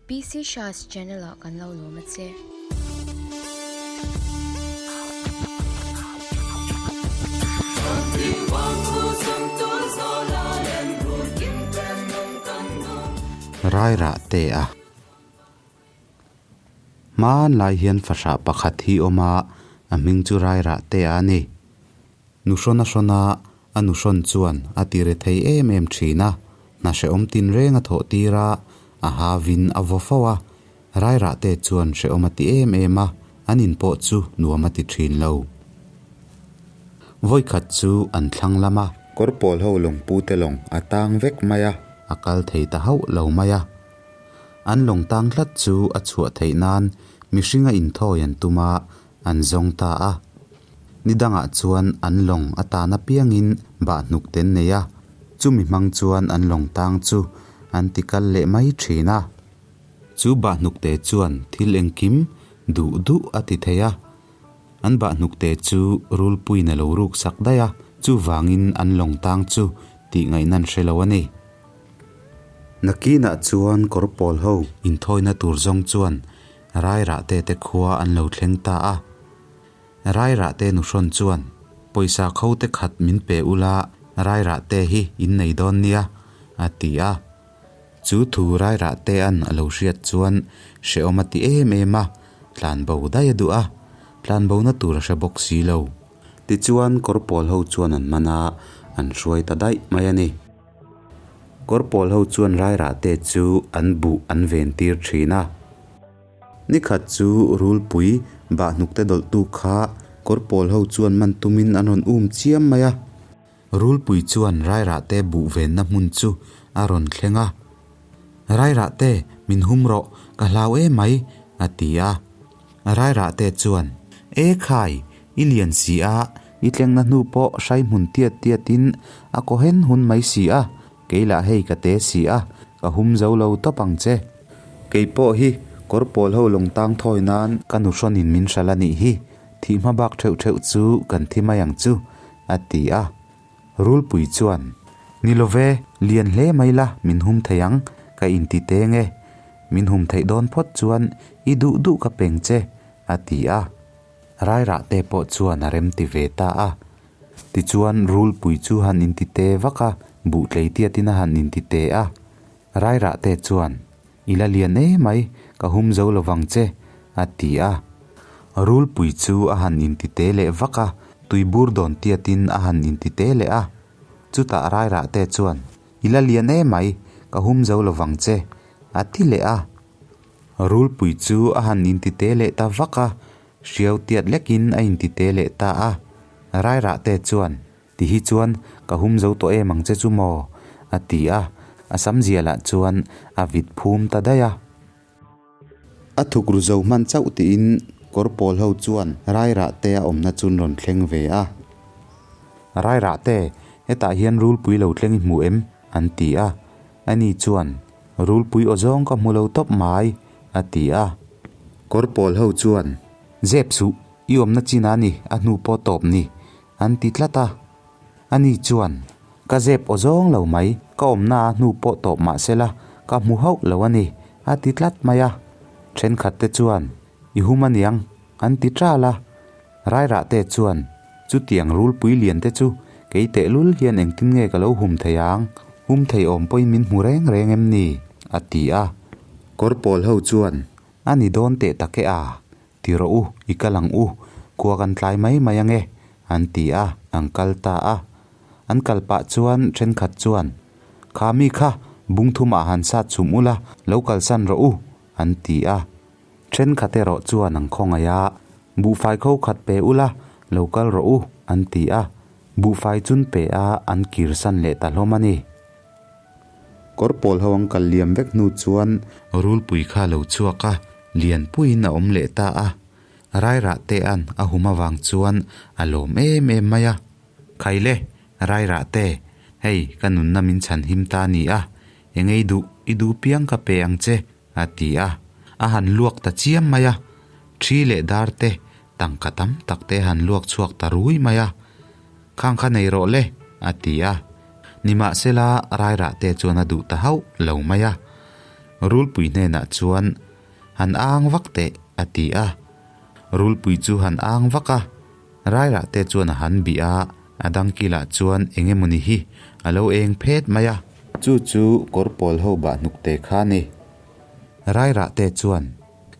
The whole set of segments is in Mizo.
PC Shah's channel ah kan lo lawm a che. Rairah te a Hmanlai hian fahrah pakhat hi awm a, a hming chu Rairah te a ni. Nu hrawn a hrawn a, a nu hrawn chuan a ti re thei em em thin a, hna hrehawm tinreng a thawh tir a, a havin a vaw fo a, Rairah te chuan hrehawm a ti em em a, an in pawh chu nuam a ti thin lo. Vawikhat chu an thlang lam a. Kawr pawl ho lawng pu te lawng a tang vek mai a. A kal thei ta hauh lo mai a. An lawng tang tlat chu a chhuah theih nan mihringa inthawi an tum a, an zawng ta a. Ni dangah chuan an lawng a tan apiangin bahhnuk te an nei a, chumi hmang chuan an lawng tang chu an ti kal leh mai thin a. Chu bahhnuk te chuan thil engkim duh duh a ti thei a. An bahhnuk te chu rulpuiin a lo ruk sak daih a, chuvangin an lawng tang chu tih ngaihna an hre lo a ni. Nakinah chuan kawr pawl ho inthawina tur zawng chuan Rairahte te khua an lo thleng ta a. Rairahte nuhrawn chuan, Pawisa kho te khat min pe ula, Rairahte hi in nei dawn nia, a ti a. Chu thu Rairahtea'n a lo hriat chuan hrehawm a ti em em a, tlanbo daih a duh a, tlanbona tur a hre bawk si lo. Tichuan kawr pawl ho chuan an man a, an hruai ta daih mai a ni. Kawr pawl ho chuan rairahte chu an buh an ven tir thin a. Nikhat chu rulpui bahhnukte dawlhtu kha kawr pawl ho chuan man tumin an rawn um chiam mai a. Rulpui chuan rairahte buh venna hmun chu a rawn thleng a. Rairahte, min hum rawh, ka hlau em mai, a ti a. Rairahte chuan, E khai, i lian si a, i tlengna hnu pawh hrai hmun tiat tiatin a kaw hen hun mai si a, kei lah hei ka te si a, ka hum zo lo tawp ang che. Kei pawh hi kawr pawl ho lawng tang thawi nan ka nu hrawnin min hral a nih hi, thih hma bak theuh theuh chu kan thi mai ang chu, a ti a. Rulpui chuan, Ni lo ve, lian hle mai la, min hum thei ang, ka inti teng e. Min hum theih dawn phawt chuan i duh duh ka peng che, a ti a. Rairah te pawh chuan a rem ti ve ta a. Tichuan rulpui chu han inti te vak a, buh tlei tiatin a han inti te a. Rairah te chuan, I la lian e mai, ka hum zo lo vang che, a ti a. Rulpui chu a han inti te leh vak a, tuibur dawn tiatin a han inti te leh a. Chutah Rairah te chuan, I la lian e mai, ka hum zo lo vang che, a ti leh a. Rulpui chu a han inti te leh ta vak a, hriau tiat lekin a inti te leh ta a. Rairah te chuan, Ti hi chuan ka hum zo tawh em ang che chu maw? a ti a, a sam zialah chuan a vit phum ta daih a. A thuk ru zo hman chauh tiin kawr pawl ho chuan Rairah te a awmna chu an rawn thleng ve a. Rairah te, hetah hian rulpui lo thleng i hmu em? an ti a. Ani chuan, Rulpui aw zawng ka hmu lo tawp mai, a ti a. Kawr pawl ho chuan, Zep suh, i awmna chin a ni, a hnu pawh tawp ni, an ti tlat a. Ani chuan, Ka zep aw zawng lo mai, ka awmna a hnu pawh tawp mah sela, ka hmu hauh lo a ni, a ti tlat mai a. Thenkhat te chuan, I hum a niang, an ti ṭal a. Rairah te chuan, Chutiang rulpui lian te chu kei tehlul hian engtin nge ka lo hum thei ang? Hum thei awm pawhin min hmu reng reng em ni? a ti a. Kawr pawl ho chuan, A ni dawn teh tak e a, ti rawh u, i kal ang u, khua kan tlai mai mai ang e, an ti a, an kal ta a. An kal pah chuan thenkhat chuan, Kha mi kha, bung thumah han sat chhum ula, lo kalsan rawh u, an ti a. Thenkhat erawh chuan an khawngaih a, Buhfai kho khat pe ula, lo kal rawh u, an ti a. Buhfai chun pe a, an kirsan leh ta hlawm a ni. Kawr pawl ho an kal liam vek hnu chuan rulpui kha a lo chhuak a, lianpuiin a awm leh ta a. Rairah tea'n a hum avang chuan a lawm em em mai a. Khaile, Rairah te, hei ka nunna min chhan him ta a ni a, engei duh i duh piang ka pe ang che, a ti a. A han luak ta chiam mai a, thi leh dar te, tangka tam tak te a han luak chhuak ta rui mai a. Khang kha nei rawh le, a ti a. Nimahsela, Rairah te chuan a duh ta hauh lo mai a. Rulpui hnenah chuan, Han ang vak teh, a ti a. Rulpui chu han ang vak a. Rairahte chuan a han bih a, a dang kilah chuan eng emawni hi a lo eng phet mai a. Chu chu kawr pawl ho bah hnukte kha a ni. Rairahte chuan,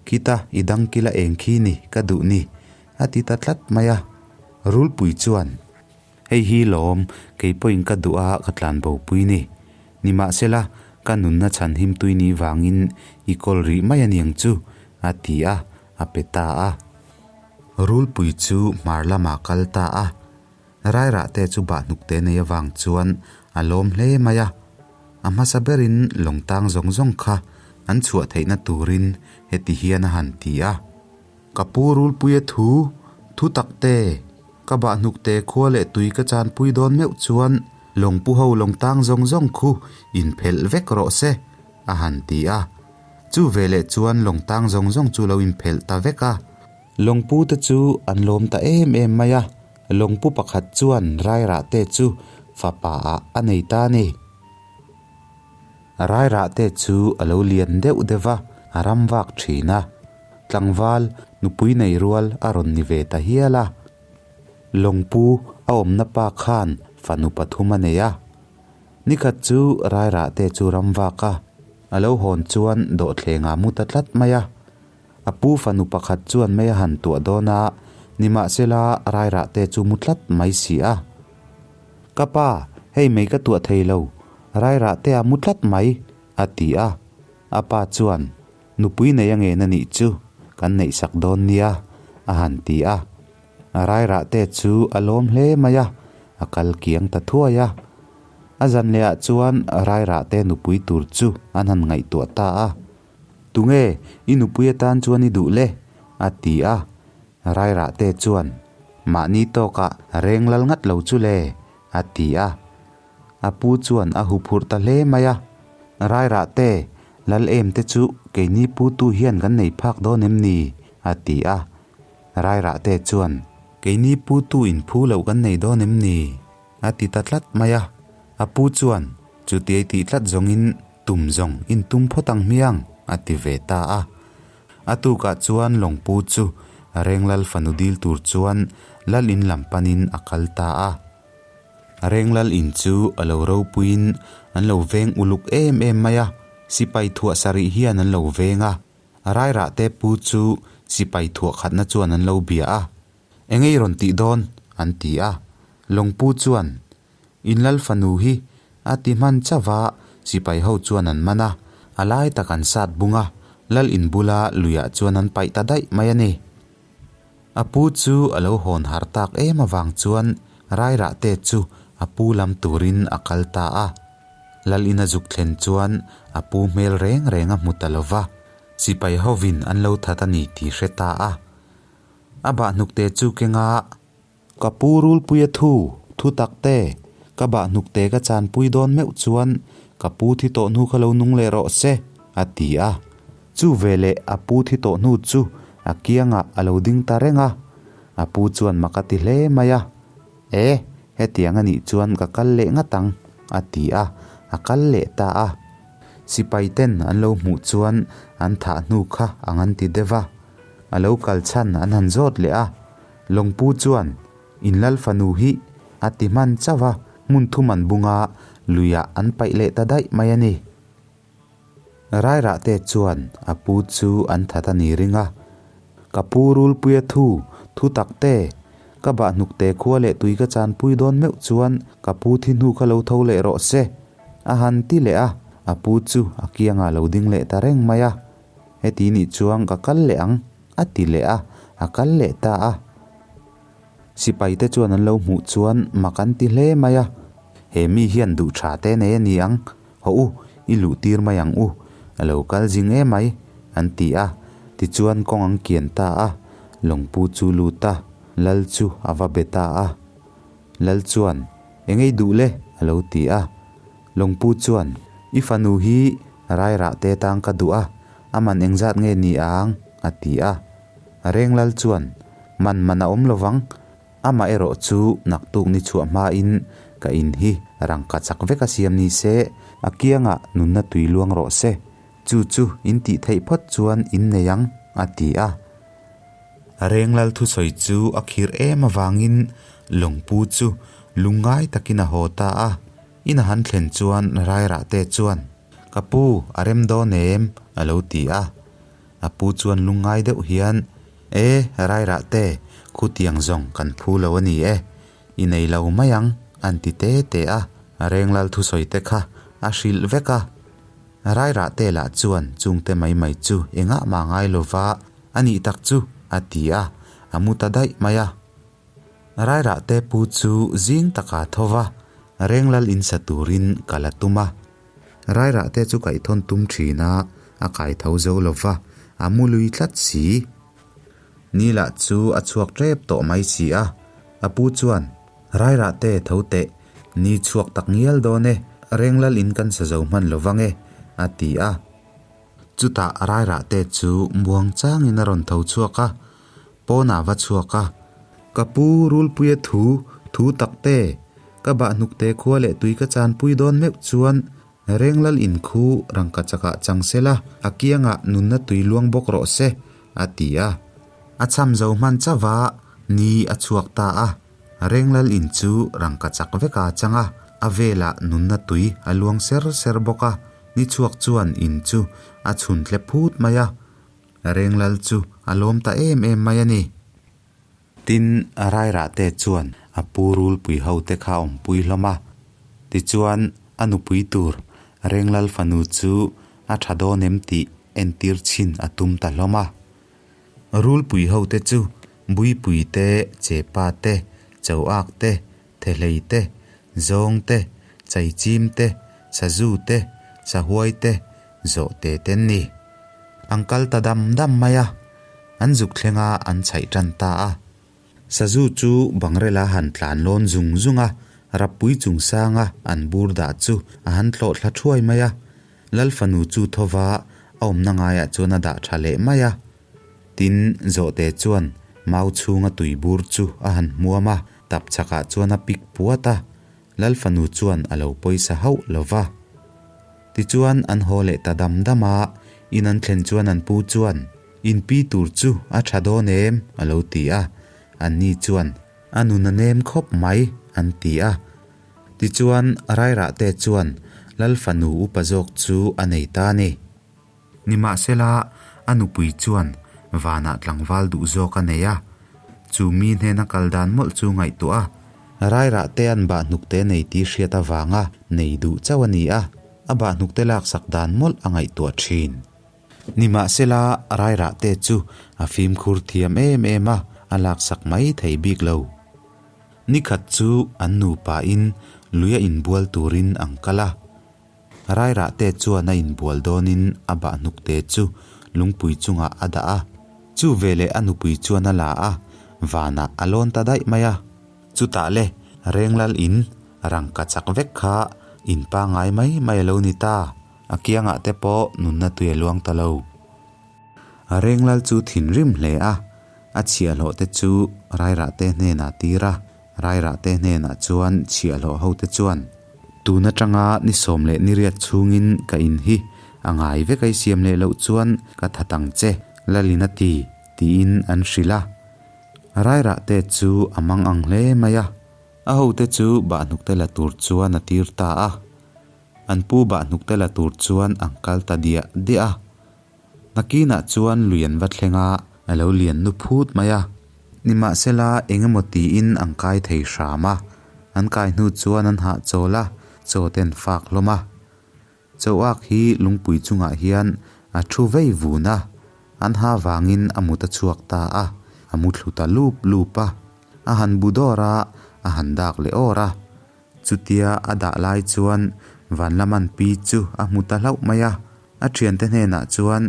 Khita i dang kila eng khi ni ka duh ni, a ti ta tlat mai a. Rulpui chuan, Hei hi lawm, kei pawhin ka duh a ka tlan bo pui ni. Nimahsela, ka nunna chhan him tui ni vangin i kawl rih mai a niang chu, a ti a, a pe ta a. Rulpui chu hmar lamah kal ta a. Rairahte chu bahhnukte nei avang chuan a lawm hle mai a. A hmasa berin lawng tang zawng zawng kha an chhuah theihna turin heti hian a han ti a. Ka pu Rulpuia thu, thu tak te, ka bahhnukte khua leh tui ka chanpui dawn meuh chuan lawngpu ho lawng tang zawng zawng khu inphelh vek rawh se, a han ti a. Chu veleh chuan lawng tang zawng zawng chu lo inphelh ta vek a. Lawngpu te chu an lawm ta em em mai a, lawngpu pakhat chuan Rairahte chu fapa ah a nei ta a ni. Rairahte chu a lo lian deuh deuh va, a ram vak thin a. Tlangval nupui nei rual a rawn ni ve ta hial a. Lawngpu a awmna pa khan fanu pathum a nei a. Nikhat chu Rairahte chu ram vak a, a lo hawn chuan dawhthleng ah mu ta tlat mai a. A pu fanu pakhat chuan mei a han tuah dawn a, nimahsela Rairahte chu mu tlat mai si a. Ka pa, hei mei ka tuah thei lo, Rairahte a mu tlat mai, a ti a. A pa chuan, Nupui nei a ngen a nih chu kan neihsak dawn nia, a han ti a. Rairahte chu a lawm hle mai a, a kal kiang ta thuai a. A zan lehah chuan Rairahte nupui tur chu an han ngaihtuah ta a. Tunge i nupui atan chuan i duh le? a ti a. Rairahte chuan, Mahni tawkah reng lal ngat lo chu le, a ti a. A pu chuan a huphurh ta hle mai a, Rairahte, lal em te chu keini pu tu hian kan nei phak dawn em ni? a ti a. Rairahte chuan, Keini pu tu in phu loh kan nei dawn em ni? a ti ta tlat mai a. A pu chuan, Chutiai tih tlat zawngin tum zawng in tum phawt ang hmiang, a ti ve ta a. A tukah chuan lawngpu chu Renglal fanu dil tur chuan lal in lam panin a kal ta a. Renglal in chu a lo ropuiin an lo veng uluk em em mai a, sipai thuah sarih hian an lo veng a. Rairahte pu chu sipai thuah khatna chuan an lo bia a, Engei rawn tih dawn? an ti a. Lawngpu chuan, In lal fanu hi a ti hman chauh a, sipai ho chuan an man a, a lai tak an sat bung a, lal in bula luiah chuan an paih ta daih mai a ni. A pu chu a lo hawn har tak em avang chuan Rairahte chu a pu lam turin a kal ta a. Lalin a zuk thlen chuan a pu hmel reng reng a hmu ta lo va, sipai hovin an lo that a ni tih hre ta a. A bahhnukte chu kenga Ka pu Rulpuia thu, thu tak te, ka bahhnukte ka chanpui dawn meuh chuan ka pu thi tawh hnu kha lo nung leh rawh se, a ti a. Chu veleh a pu thi tawh hnu chu a kiangah a lo ding ta reng a. A pu chuan mak a ti hle mai a. E, hetiang a nih chuan ka kal leh ngat ang, a ti a, a kal leh ta a. Sipai ten an lo hmuh chuan an thah hnu kha ang an ti deuh va. A lo kal chhan an han zawt leh a. Lawngpu chuan, In lal fanu hi a ti hman chauh a, hmun thum an bung a, luiah an paih leh ta daih mai a ni. Rairahte chuan a pu chu an that a ni ring a, Ka pu Rulpuia thu, thu tak te, ka bahhnukte khua leh tui ka chanpui dawn meuh chuan ka pu thi hnu kha lo tho leh rawh se, a han ti leh a, a pu chu a kiangah lo ding leh ta reng mai a. Heti nih chuan ka kal leh ang. A ti leh a, a kal leh ta a. Sipaite chuan an lo hmuh chuan mak an ti hle mai a, He mi hian duh tha te nei a ni ang, hawh u, i luh tir mai ang u, a lo kal zing em mai, an ti a. Tichuan kawng an kian ta a, lawngpu chu lut a, lal chu a va be ta a. Lal chuan, Engei duh le? a lo ti a. Lawngpu chuan, I fanu hi rairah te tang ka duh a, a man engzat nge ni ang? a ti a. Renglal chuan, Man man a awm lovang, amah erawh chu naktuk ni chhuah hmain ka in hi rangka chak vek a siam ni se, a kiangah nunna tui luang rawh se. Chu chu in tih theih phawt chuan in nei ang, a ti a. Renglal thusawi chu a khir em avangin lawngpu chu lungngai takin a haw ta a. In a han thlen chuan Rairahte chuan, Ka pu, a rem dawn em? a lo ti a. A pu chuan lungngai deuh hian, E, Rairahte, khutiang zawng kan phu lo a ni e. I nei lo mai ang, an ti te te a. Renglal thusawi te kha a hrilh vek a. Rairahte lah chuan chungte mai mai chu engah mah ngai lova a nih tak chu, a ti a, a mu ta daih mai a. Rairahte pu chu zing taka tho va, Renglal in sa turin ka la tum a. Rairahte chu kaihtawn tum thin a, a kaitho zo lova, a mu lui tlat si. Ni lah chu a chhuak tep tawh mai si a, a pu chuan, Rairahte tho teh, ni chhuak tak ngial dawn e, Renglal in kan sa zo hman lo vang e, a ti a. Chutah Rairahte chu muang changin a rawn tho chhuak a, pawnah va chhuak a, Ka pu Rulpuia thu, thu tak te, ka bahhnukte khua leh tui ka chanpui dawn meuh chuan Renglal in khu rangka chakah chang sela, a kiangah nunna tui luang bawk rawh se, a ti a. A cham zo hman chauh a, ni a chhuak ta a. Renglal in chu rangka chak vek a chang a, a velah nunna tui a luang ser ser bawk a. Ni chhuak chuan in chu a chhun tle phut mai a. Renglal chu a lawm ta em em mai a ni. Tin, Rairahte chuan a pu rulpui hote kha a awmpui hlawm a. Tichuan, a nupui tur Renglal fanu chu a tha dawn em tih entir chhin a tum ta hlawm a. Rulpui hote chu Buipui te, Chepa te, Choak te, Thehlei te, Zawng te, Chaichim te, Sazu te, Sahuai te, Zawhte te an ni. An kal ta dam dam mai a. An zuk thleng a, an chhaih tan ta a. Sazu chu bangrela han tlan lawn zung zung a, rappui chung sanga an bur dah chu a han tlawh thla thuai mai a. Lal fanu chu thova a awmna ngaiah chuan a dah tha leh mai a. Tin, Zawhte chuan mau chhunga tui bur chu a han hmuam a, tap chakah chuan a pik puat a. Lal fanu chuan a lo pawisa hauh lo va. Tichuan an haw leh ta dam dam a, in an thlen chuan an pu chuan, In pi tur chu a tha dawn em? a lo ti a. Anni chuan, A nun a nem khawp mai, an ti a. Tichuan Rairahte chuan Lal fanu upa zawk chu a nei ta a ni. Nimahsela, a nupui chuan vanah tlangval duh zawk a nei a, chu mi hnena kal dan mawlh chu ngaihtuah a. Rairahte an bahhnukte nei tih hriat avanga nei duh chauh a ni a, a bahhnukte laksak dan mawlh a ngaihtuah thin. Nimahsela, Rairahte chu a fimkhur thiam em em a, a laksak mai thei bik lo. Nikhat chu an nupain luia inbual turin an kal a. Rairahte chuan a inbual dawnin a bahhnukte chu lungpui chungah a dah a. Chu veleh a nupui chuan a la a, vanah a lawn ta daih mai a. Chutah le, Renglal in rangka chak vek kha in pangngai mai mai a lo ni ta, a kiangah te pawh nunna tui a luang ta lo. Renglal chu thinrim hle a, a chhiahhlawh te chu Rairahte hnenah tir a, Rairahte hnenah chuan chhiahhlawh hote chuan, Tun atanga ni sawm leh ni riat chhungin ka in hi a ngai vek a i siam leh loh chuan ka that ang che, Lalin a ti, tiin an hrilh a. Rairahte chu a mang ang hle mai a, a hote chu bahhnukte la tur chuan a tir ta a. An pu bahhnukte la tur chuan an kal ta diah diah a. Nakinah chuan lui an va thleng a, a lo lian nu phut mai a. Nimahsela eng emaw tiin an kai thei hram a, an kai hnu chuan an hahchawl a, chaw te an fak hlawm a. Chauhak hi lungpui chungah hian a thu vei vun a, an ha vangin a mut a chhuak ta a, a mu thlu ta lup lup a. A han bu dawr a, a han dak leh awr a. Chutia a dah lai chuan Vanlaman pi chu a hmu ta hlauh mai a. A thiante hnenah chuan,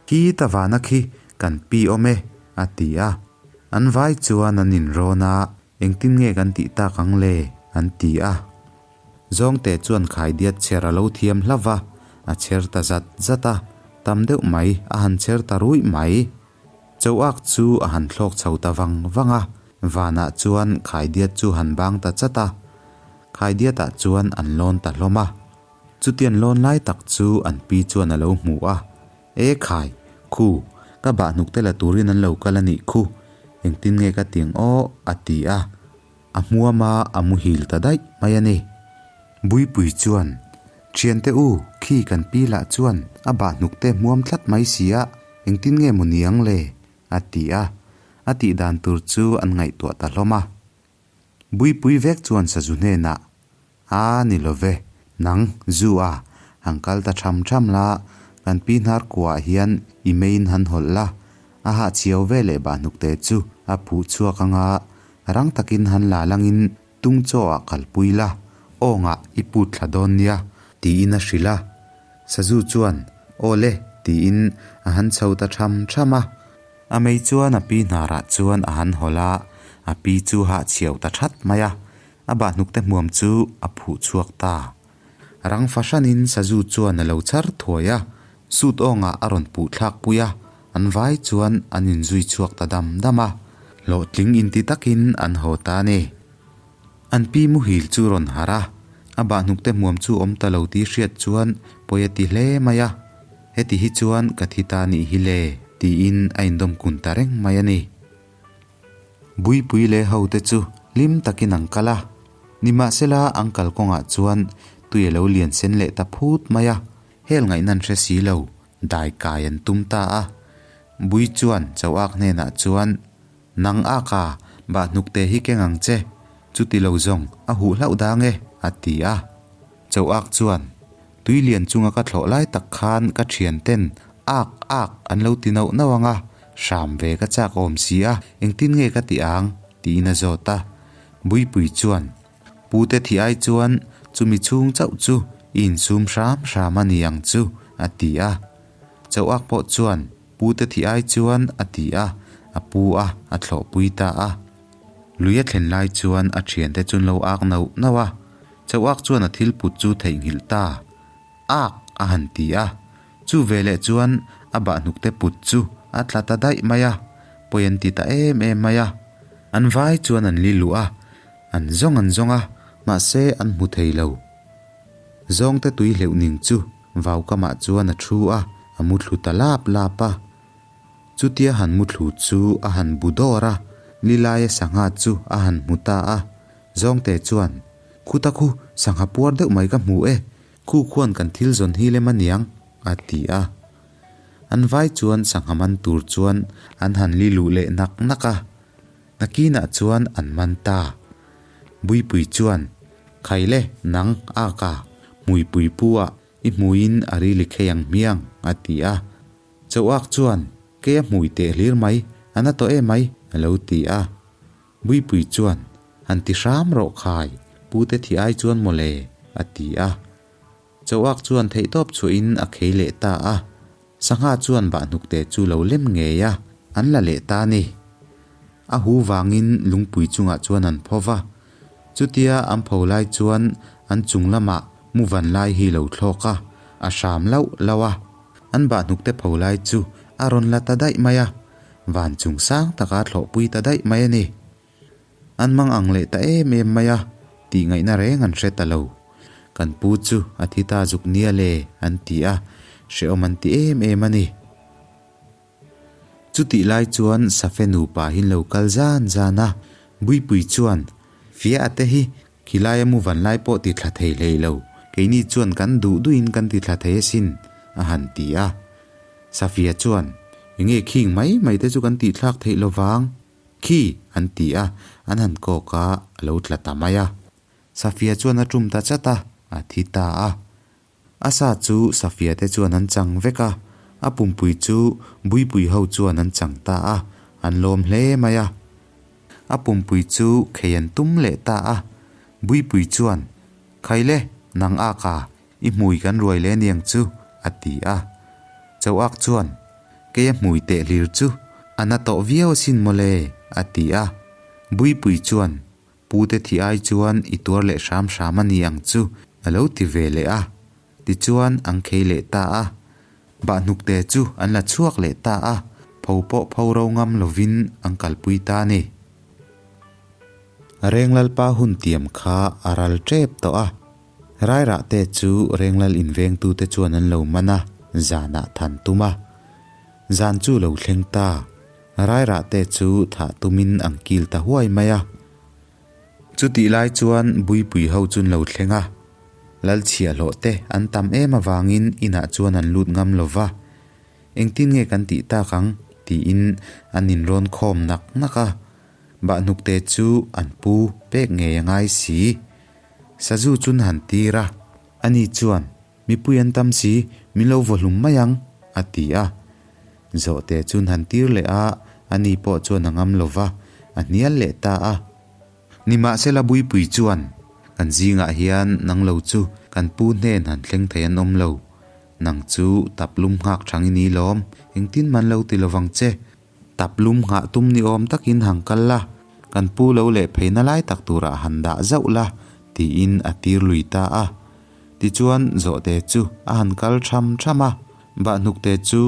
Khi ta vana khi kan pi awm e, a ti a. An vai chuan an inrawn a, Engtin nge kan tih tak ang le? an ti a. Zawngte chuan khaidiat chher a lo thiam hlauh va, a chher ta zat zat a, tam deuh mai a han chher ta ruih mai. Choak chu a han thlawk chho ta vang vang a, vanah chuan khaidiat chu han bang ta chat a. Khaidiatah chuan an lawn ta hlawm a. Chutian lawn lai tak chu an pi chuan a lo hmu a, E khai, khu, ka bahhnuk te la turin an lo kal a nih khu, engtin nge ka ti ang aw, a ti a. A hmuam a, a muhil ta daih mai a ni. Buipui chuan, Thiante u, khi kan pi lah chuan a bahhnuk te hmuam tlat mai si a, engtin nge maw ni ang le? a ti a. A tih dan tur chu an ngaihtuah ta hlawm a. Buipui vek chuan sazu hnenah, A ni lo ve, nang, zu a, han kal ta tham tham la, kan pi hnar kuaah hian i meiin han hawlh la, a hahchhiau ve leh bahhnukte chu a phuh chhuak anga rang takin han la langin tung chaw ah kalpui la, awngah i put thla dawn nia, tiin a hrilh a. Sazu chuan, Aw le, tiin a han chho ta tham tham a. A mei chuan a pi hnarah chuan a han hawlh a, a pi chu hahchhiau ta that mai a. A bahhnukte hmuam chu a phuh chhuak ta. Rang fahranin sazu chuan a lo chhar thuai a, sut awngah a rawn puh thlak pui a, an vai chuan an inzui chhuak ta dam dam a, hlawhtling inti takin an haw ta a ni. An pi muhil chu rawn harh a, a bahhnukte hmuam chu awm ta lo tih hriat chuan pawi a ti hle mai a, heti hi chuan ka thi ta nih hi le tiin a indawm kun ta reng mai a ni. Buipui leh hote chu hlim takin an kal a, nimahsela an kal kawngah chuan tui a lo lian sen leh ta phut mai a, hel ngaihna an hre si lo, dai kai an tum ta a. Bui chuan Chauak hnenah chuan, Nang aka, bah hnukte hi keng ang che, chuti lo zawng a huh hlauh dang e, a ti a. Chauak chuan, Tui lian chunga ka thlawh lai tak khan ka thian ten ak ak an lo ti nauh nauh ang a, hram ve ka chak awm si a, engtin nge ka ti ang? tiin a zawt a. Buipui chuan, Pute thi ai chuan chumi chhung chauh chu i insum hram hram a ni ang chu, a ti a. Chauh ak pawh chuan, Pute thi ai chuan, a ti a, a pu a, a thlawhpui ta a. Lui a thlen lai chuan a thiante chu an lo ak nauh nauh a, Chauhak chuan a thil put chu theihnghilh ta ak a han ti a, chu veleh chuan a bahhnukte put chu a tla ta daih mai a, pawi an ti ta em em mai a. An vai chuan an li luh a, an zawng an zawng a, mahse an hmu thei lo. Zawngte tui hleuh ning chu vaukamah chuan a thu a, a mu thlu ta lap lap a. Chutia han mu thlu chu a han bu dawr a, Lilaia sangha chu a han hmu ta a. Zawngte chuan, Khuta khu, sangha puar deuh mai ka hmu e, khu khuan kan thil zawn hi lem a niang, a ti a. An vai chuan sangha man tur chuan an han li luh leh nak nak a. Nakinah chuan an man ta. Buipui chuan, Khaile, nang, aka, hmuipui pu ah i hmuiin a rili khei ang hmiang, a ti a. Chauhak chuan, Kei a hmui teh hlir mai, a na tawh em mai, a lo ti a. Buipui chuan, Han ti hram rawh khai, pute thi ai chuan maw le, a ti a. Chauhak chuan theihtawp chhuahin a khei leh ta a. Sangha chuan bahhnukte chu lo lem ngei a, an la leh ta a ni. A hu vangin lungpui chungah chuan an pho va. Chutia an pho lai chuan an chung lamah muvan lai hi lo thlawk a, a hram lauh lauh a. An bahhnukte pho lai chu a rawn la ta daih mai a, van chung sang taka thlawhpui ta daih mai a ni. An mang ang leh ta em em mai a, tih ngaihna reng an hre ta lo. Kan pu chu a thi ta zuk nia le, an ti a, hrehawm an ti em em a ni. Chutih lai chuan Safe nupa hi an lo kal zan zan a, Buipui chuan, Fia a te hi khilaia mu van lai pawh ti thla thei hlei lo, keini chuan kan duh duhin kan ti thla thei asin, a han ti a. Safia chuan, Enge khing mai mai te chu kan tih thlak theih lo vang? Khi! an ti a, an han kawk a, a lo tla ta mai a. Safia chuan a tum ta chat a, a thi ta a. A sa chu Safia te chuan an chang vek a, a pumpui chu Buipui ho chuan an chang ta a, an lawm hle mai a. A pumpui chu khei an tum leh ta a, Buipui chuan, Khaile, nang ak a, i hmui kan ruai leh aniang chu, a ti a. Chauhak chuan, Kei a hmui teh hlir chu, a na tawh viau asin mawle, a ti a. Buipui chuan, Pute thi ai chuan i tuar leh hram hram a ni ang chu, a lo ti ve leh a. Tichuan an khei leh ta a. Bahhnukte chu an la chhuak leh ta a, pho pawh pho ro ngam lovin an kalpui ta a ni. Renglalpa hun tiam kha a ral tep tawh a. Rairahte chu Renglal invengtute chuan an lo man a, zanah than tum a. Zan chu lo thleng ta. Rairahte chu thah tumin an kil ta huai mai a. Chutih lai chuan Buipui ho chu an lo thleng a. Lalchhiahhlawh te an tam em avangin inah chuan an lut ngam lo va. Engtin nge kan tih tak ang? tiin an inrawn khawm nak nak a. Bahhnukte chu an pu pek ngei a ngai si. Sazu chun han tir a, ani chuan, Mipui an tam si, min lo vaw hlum mai ang, a ti a. Zawhte chun han tir leh a, ani pawh chuan a ngam lo va, a hnial leh ta a. Nimahsela Buipui chuan, Kan zingah hian nang lo chu kan pu hnen han thleng thei an awm lo. Nang chu taplum nghak thang i ni lawm, engtin man lo ti lovang che. Taplum nghah tum ni awm takin han kal la, kan pu lo leh pheina lai tak turah han dah zauh la, tiin a tir lui ta a. Tichuan Zawhte chu a han kal tham tham a, Bahhnukte chu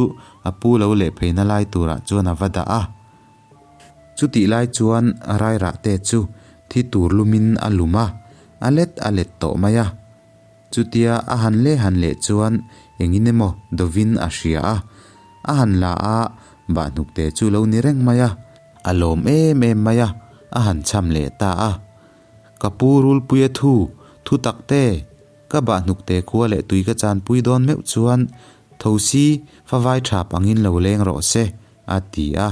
a pu lo leh pheina lai turah chuan a va dah a. Chutih lai chuan Rairahte chu thi tur lumin a lum a, a let a let tawh mai a. Chutia a han leh han leh chuan engin emaw dawin a hria a, a han la a, Bahhnukte chu lo ni reng mai a, a lawm em em mai a, a han cham leh ta a. Ka pu Rulpuia thu, thu tak te, ka Bahhnukte khua leh tui ka chanpui dawn meuh chuan Thosi favai thap angin lo leng rawh se, a ti a.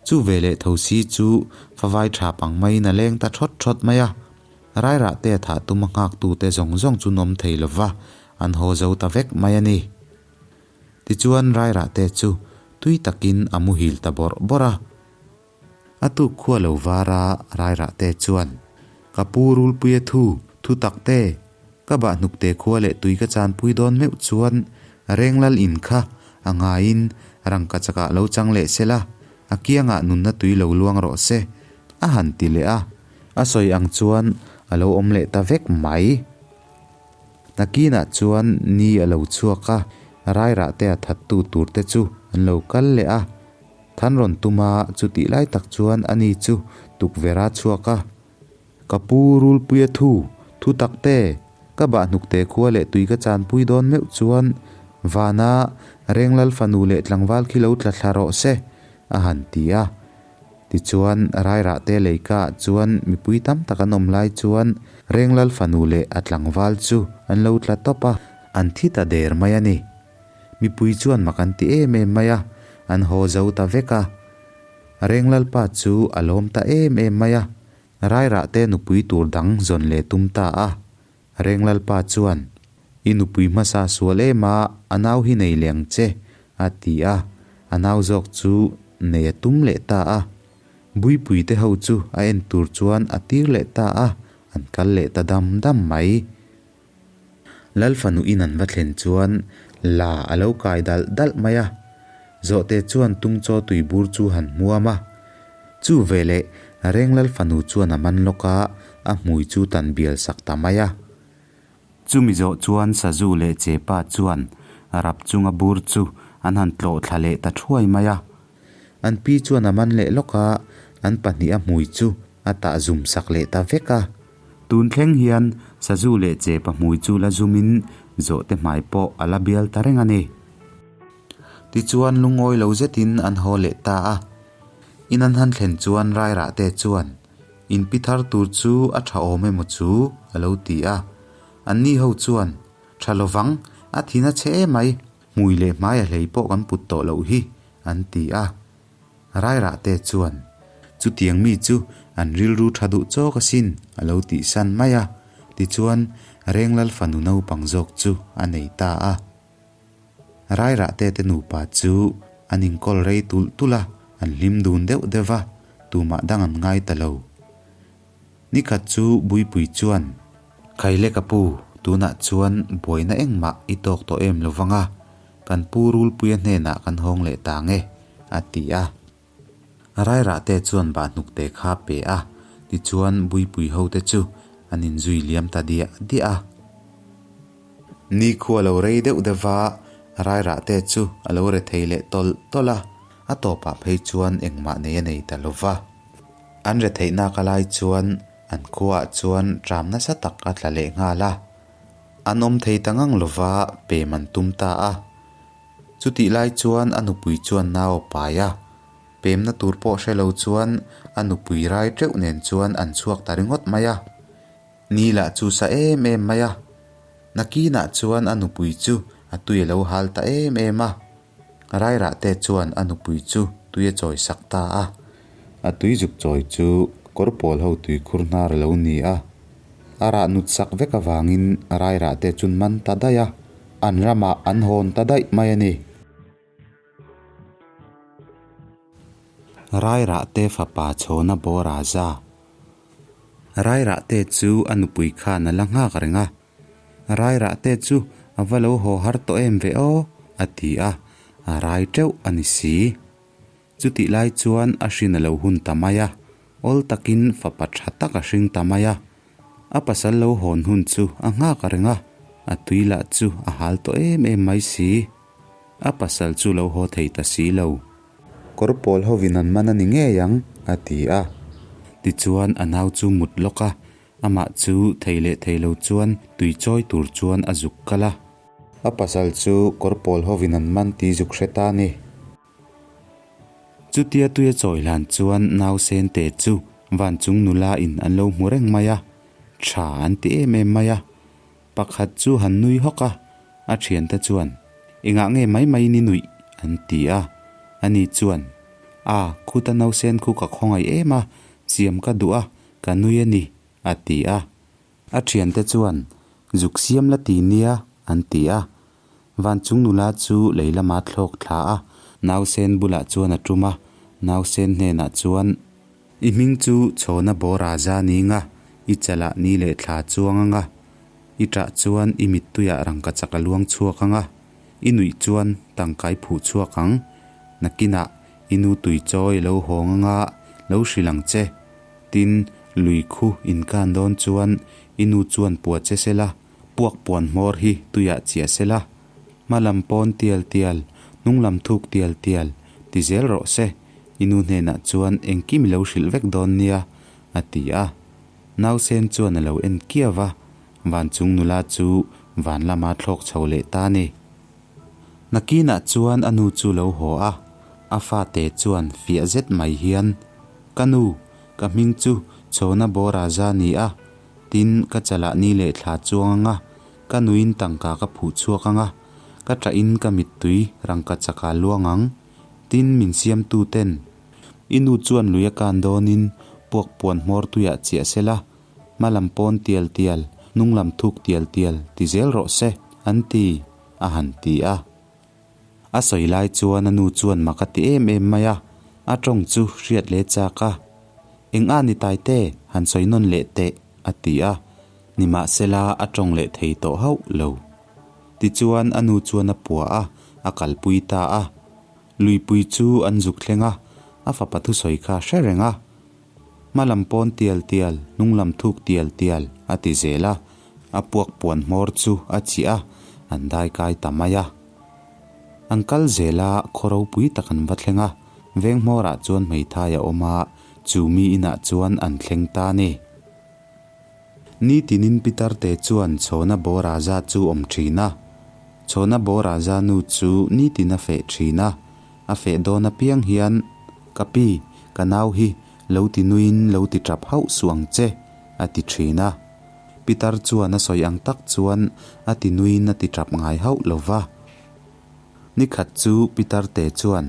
Chu veleh Thosi chu favai tha pang maiin a leng ta thawt thawt mai a. Rairahte a thah tum a nghaktute zawng zawng chu nawm thei lova an haw zo ta vek mai a ni. Tichuan Rairahte chu tui takin a muhil ta bawrh bawrh a. A tuk khua lo var a Rairahte chuan, Ka pu Rulpuia thu, thu takte, ka bahhnukte khua leh tui ka chanpui dawn meuh chuan Renglal in kha a ngaiin rangka chakah lo chang leh se la, a kiangah nunna tui lo luang rawh se, a han ti leh a. A sawi ang chuan a lo awm leh ta vek mai. Nakinah chuan ni a lo chhuak a, rairahte a thattu turte chu an lo kal leh a. Than rawn tum a, chutih lai tak chuan ani chu tukverh a chhuak a. Ka pu Rulpuia thu, thu tak te, ka bahhnukte khua leh tui ka chanpui dawn meuh chuan Vana Renglal fanu leh tlangval khi lo tla thla rawh se, a han ti a. Tichuan Rairahte leika ah chuan mipui tam tak an awm lai chuan Renglal fanu leh a tlangval chu an lo tla tawp a, an thi ta der mai a ni. Mipui chuan mak an ti em em mai a, an haw zo ta vek a. Renglalpa chu a lawm ta em em mai a, Rairahte nupui tur dang zawn leh tum ta a. Renglalpa chuan, I nupui hmasa sual em a, a nau hi nei leh ang che, a ti a, a nau zawk chu nei a tum leh ta a. Buipuite ho chu a en tur chuan a tir leh ta a, an kal leh ta dam dam mai. Lal fanu in an va thlen chuan la a lo kai dalh dalh mai a, Zawhte chuan Tungchaw tuibur chu han hmuam a. Chu veleh Reng Lal fanu chuan a man lawk a, a hmui chu tan bial sak ta mai a. Chumi zawh chuan Sazu leh Chepa chuan rap chunga bur chu an han tlawh thla leh ta thuai mai a. An pi chuan a man leh lawk a, an pahnih a hmui chu a tah zum sak leh ta vek a. Tun thleng hian Sazu leh Chepa hmui chu la zumin Zawhte hmai pawh a la bial ta reng a ni. Tichuan lungawi lo zetin an haw leh ta a. In an han thlen chuan Rairahte chuan, In pi thar tur chu a tha awm emaw chu? a lo ti a. Anni ho chuan, Tha lovang, a thin a chhe emai, hmui leh hmai a hlei pawh kan put tawh loh hi, an ti a. Rairahte chuan, Chutiang mi chu an rilru tha duh chawk asin, a lo tihsan mai a. Tichuan, Renglal fanu naupang zawk chu a nei ta a. Rairahte te nupa chu an inkawl rei tulh tulh a, an hlim dun deuh deuh va, tumah dang an ngai ta lo. Nikhat chu Buipui chuan, Khaile ka pu, tunah chuan buaina engmah i tawk tawh em lo vang a, kan pu Rulpuia hnenah kan hawng leh ta nge, a ti a. Rairahte chuan bahhnukte kha pe a, tichuan Buipui hote chu an inzui liam ta diah diah a. Nikhua lo rei deuh deuh va, Rairahte chu a lo re thei leh tawlh tawlh a, a tawpah phei chuan engmah nei a nei ta lo va. An re theihnak a lai chuan an khuaah chuan ṭam nasa tak a tla leh nghal a. An awm thei ta ngang lova pem an tum ta a. Chutih lai chuan a nupui chuan nau a pai a. Pemna tur pawh hre lo chuan a nupui rai teuh nen chuan an chhuak ta ringawt mai a. Ni lah chu sa em em mai a. Nakinah chuan a nupui chu a tui a lo hal ta em em a. Rairahte chuan a nupui chu tui a chawi sak ta a. A tui zuk chawi chu kawr pawl ho tui khur hnar a lo ni a. A rah nut sak vek avangin Rairahte chun man ta daih a, an ramah an hawn ta daih mai a ni. Rairahte fapa chhawna bawr a za. Rairahte chu a nupui khan a la nghak reng a. Rairahte chu a va lo haw har tawh em ve aw, a ti a, a rai teuh a ni si. Chutih lai chuan a hrin a lo hun ta mai a, awl takin fapa tha tak a hring ta mai a. A pasal lo hawn hun chu a nghak reng a, a tui lah chu a hal tawh em em mai si. A pasal chu lo haw thei ta si lo. Kawr pawl hovin an man a ni ngei ang, a ti a. Tichuan a nau chu mut lawk a, amah chu thei leh thei lo chuan tui chawi tur chuan a zuk kal a. A pasal chu kawr pawl hovin an man tih zuk hre ta a ni. Chutia tuia chawi hlan chuan nausen te chu van chung nula in an lo hmu reng mai a, tha an ti em em mai a. Pakhat chu han nui hawk a, a thiante chuan, Engah nge mai mai ni nuih? an ti a. Ani chuan, A, khuta nausen khu ka khawngaih em a, siam ka duh a, ka nui a ni, a ti a. A thiante chuan, Zuk siam la ti nia, an ti a. Van chung nula chu lei lama thlawk thla a, nausen bulah chuan a tum a, nausen hnenah chuan, I hming chu Chhawna Bawra za ni nga, i chalah ni leh thla chuang anga, i ṭah chuan i mittuiah rangkachak a luang chhuak anga, i nuih chuan tangka i phuh chhuak ang, nakinah i nu tui chawi lo hawng anga lo hrilh ang che. Tin, lui khu inkan dawn chuan i nu chuan pua che sela, Puak puan hmawr hi tuiah chiah se la, hma lam pawn tial tial, hnung lam thuk tial tial, ti zel rawh se, i nu hnenah chuan engkim i lo hrilh vek dawn nia, a ti a. Nausen chuan a lo en kiau a, van chung nula chu van lama thlawk chho leh ta a ni. Nakinah chuan a nu chu lo haw a, a fate chuan fiah zet mai hian, Ka nu, ka hming chu Chhawna Bawraza ni a, Tin, ka chalah ni leh thla chuang anga, ka nuin tangka ka phuh chhuak anga, ka ṭahin ka mittui rangka chaka luang ang. Tin, min siamtu ten, I nu chuan lui a kan dawnin puak puan hmawr tuiah chiah sela, hma lam pawn tial tial, hnung lam thuk tial tial ti zel rawh se, an ti, a han ti a. A sawi lai chuan a nu chuan mak a ti em em mai a, a tawng chu hriat leh chak a. Eng a ni Taite, han sawi nawn leh teh, a ti a. Nimahsela a tawng leh thei tawh hauh lo. Tichuan a nu chuan a pua a, a kalpui ta a. Luipui chu an zuk thleng a, a fapa thusawi kha hre reng a. Hma lam pawn tial tial, hnung lam thuk tial tial, a ti zel a. A puak puan hmawr chu a chiah a, an dai kai ta mai a. An kal zel a, khaw ropui tak an va thleng a, veng hmawrah chuan hmeithai a awm a, chu mi inah chuan an thleng ta a ni. Nitinin Pitarte chuan Chhawna Bawraza chu awm thin a, Chhawna Bawraza nu chu nitin a feh thin a, a feh dawn apiang hian, Ka pi, ka nau hi lo ti nuiin lo ti tap hauh suh ang che, a ti thin a. Pitar chuan a sawi ang tak chuan a ti nuiin a ti tap ngai hauh lo va. Nikhat chu Pitar te chuan,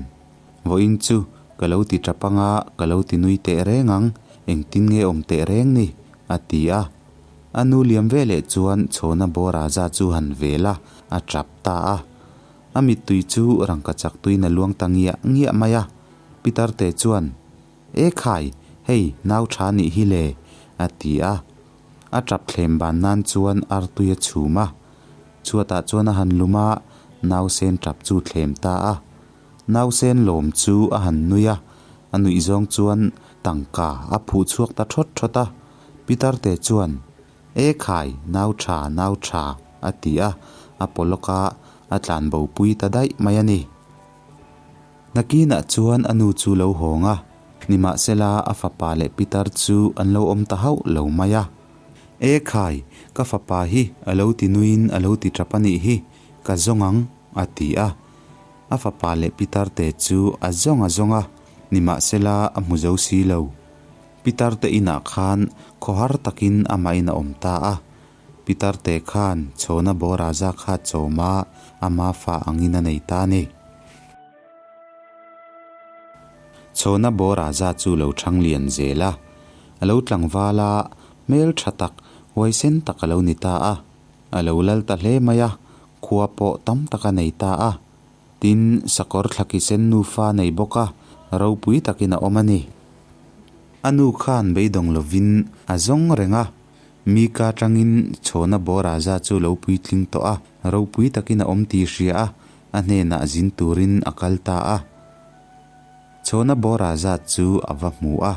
Vawiin chu ka lo ti tap anga ka lo ti nui teh reng ang, engtin nge awm teh reng ni? a ti a. A nu liam veleh chuan Chhawna Bawraza chu han vel a, a tap ta a. A mittui chu rangkachak tuin a luang ta ngiah ngiah mai a. Pitar te chuan, E khai, hei nau tha nih hi le, a ti a. A tap thlem ban nan chuan artui a chhum a. Chhuatah chuan a han lum a, nausen tap chu thlem ta a. Nausen lawm chu a han nui a, a nuih zawng chuan tangka a phuh chhuak ta thawt thawt a. Pitarte chuan, E khai, nau tha, nau tha, a ti a, a paw lawk a, a tlanbo pui ta daih mai a ni. Nakinah chuan a nu chu lo hawng a, nimahsela a fapa leh pitar chu an lo awm ta hauh lo mai a. E khai, ka fapa hi a lo ti nuiin a lo ti tap a nih hi, ka zawng ang, a ti a. A fapa leh Pitarte chu a zawng a zawng a, nimahsela a hmu zo si lo. Pitarte inah khan khawhar takin amahin a awm ta a. Pitarte khan chhawna Boraza kha chawma ama fa angin a nei ta a ni. Chhawna Boraza chu lo thang lian zel a, a lo tlangval a, hmel tha tak, huaisen tak a lo ni ta a. A lo lal ta hle mai a, khua pawh tam tak a nei ta a. Tin, sakawr thlaki sen nufa nei bawk a, ropui takin a awm a ni. A nu khan beidawng lovin a zawng reng a, Mika tangin chhawna Boraza chu lo puitling tawh a, ropui takin a awm tih hria a, a hnenah zin turin a kal ta a. Chhawna Boraza chu a va hmu a,